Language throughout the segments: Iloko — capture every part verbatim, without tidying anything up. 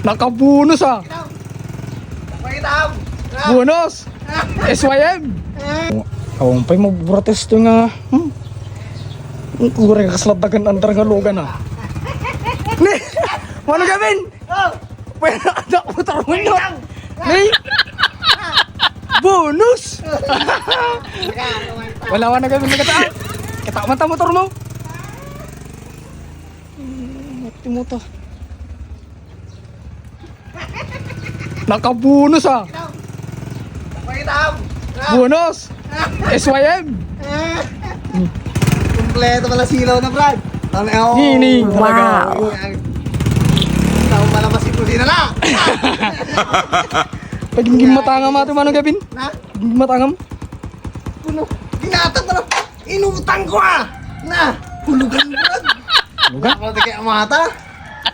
Nakabonus, ah. Bonus. S Y M. Awan pay magburat esto nga, hmm? Uray ka kasla dagan andar nga lugan, ah. Ni, Mano Gavin? Oh. Pwede na motor mo, no? Ni, bonus. Wala, wala, Gavin, nagata. Kita man ta motor mo. Hmm, mati mo to. Nakabonus, ah. Pakita mo. Bonus. S Y M. Kompleto pala silaw na, Brad. Ano, oh. Nini, talaga. Wow. Tao pala mas ipusin na lang. Pagiging matangam ato, Mano Gavin. Na? Pagiging matangam. Puno. Ginatang ko na. Inutang ko, ah. Na. Hulugan, Brad. Hulugan? Ako na kaya mata.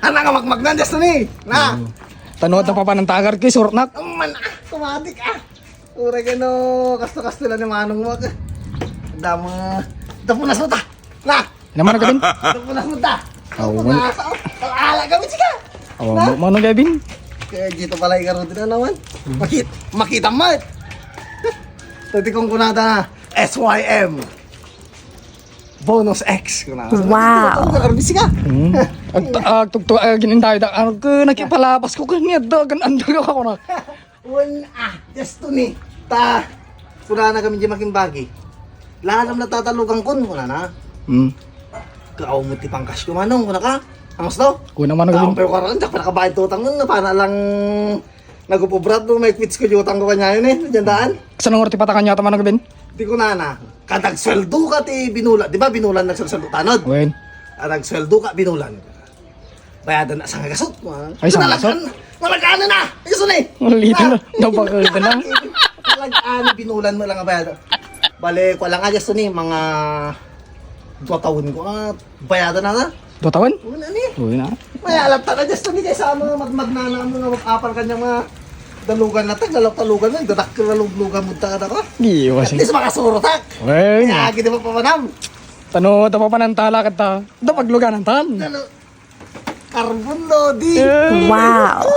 Anak, makmagnan, just ni. Na. Hmm. Tano, ta papanantagar kay surnak. Aman, ah, tumatik, ah. Uray kano, kasto-kasto lang ni Manong mo, ah. Damo, dapunas mo ta. Na. Naman ang Gavin? Dapunas mo ta. Aw, Ang man- pag-asa, oh. Ang ala, gamit siya. Aw, Na? ma-, Mano Gavin? Kaya dito pala yung karoon din, ano, man? Hmm. Makit-, makita mo, eh. Pwede kong kunada na, S Y M. Bonus X, kunada. Wow. Ang karoon, siya. Hmm. Ag-, ag-, tugtog, ag-, inindayo da, ano, ko, nakipalapas ko, kanya, dagan, andang ako na. Wen, ah, just to ni. Ta, kunana kami di makimbagi. Lalam na tatalugan kun, kunana. Hmm. Kaaw mo ti pangkas ko, Manong, kuna ka? Ang gusto? Kuna, Manong, Tao gawin. Pero karon, diak pa nakabayad to utang nun, napana lang nagupubrat mo, may quits ko di utang ko kanya yun eh, diyan daan. Saan ang orti patakan niya, Manong Gavin? Di kunana. Kadag sweldo ka ti binulan, di ba binulan nagsweldo tanod? Wen. Kadag sweldo ka, binulan. Bayadan na sa gasot mo, ha? Ay, sa gasot? Nalagaan, nalagaan na! Gusto ni! Ulitin na. Ah, Napakaganda na. Nalagaan, binulan mo lang ang bayad. Bale, ko lang nga, gusto ni, mga dua taon ko, ah, bayadan na na. Dua taon? Una ni. Uy na. May alat ta na, gusto ni, kaysa mga magmagnana mo nga mag-apal kanya mga dalugan na ta, galap talugan na, dadak ka luglugan mo ta ka. Iwas. At least makasuro tak. Well, Kaya, gini mo pa manam. Tano, ta papanantala ka ta. Da pagluganan tan. Dalo-, Carbon loading. Eh. Wow.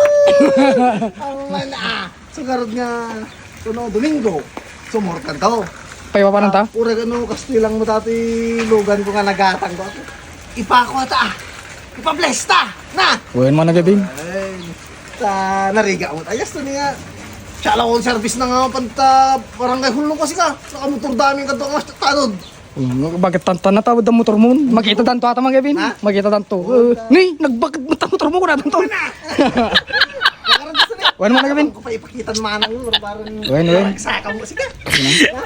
Ang man, ah. So, karod nga, kuno, Domingo, sumurkan to. Paiwapanan ta? Ah, ura gano, kastoy lang mo dati, lugan ko nga nagatang ko. Ipako ata, ah. Ipablesta, na. Wen, Mano Gavin. Ay, ta, nariga mo. Ayos to niya. Siya lang ang service na nga, panta, barangay hulong kasi ka. Nakamotor daming kadto nga, tanod. Hmm, bakit tan-, tan-, natawad ang motor mo? Makita tanto ata, Mano Gavin. Ha? Makita tanto. Oo, Eh, ta- ni, nagbakit mo ta motor mo, kuna tanto. Wala. Nakaroon gusto na. Wala mo na, Gavin. Ako pa ipakitan manang yun, parang Wen, wen. Saka mo, sige. Ha?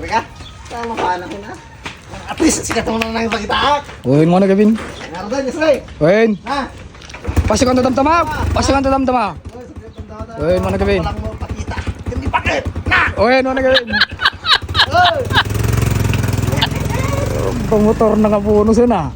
Teka, tama pa na ko na. At least, sikat mo na lang ipakita, ha? Wen mo na, Gavin. Nakaroon, yes, right? Wen. Ha? Pasikan ta damdama. Pasikan ta damdama. Oy, Mano Gavin. Walang mo pakita. Hindi pakit. Na! Oy, Mano Gavin. Oy! Pamotor na nga bonus yun, ah.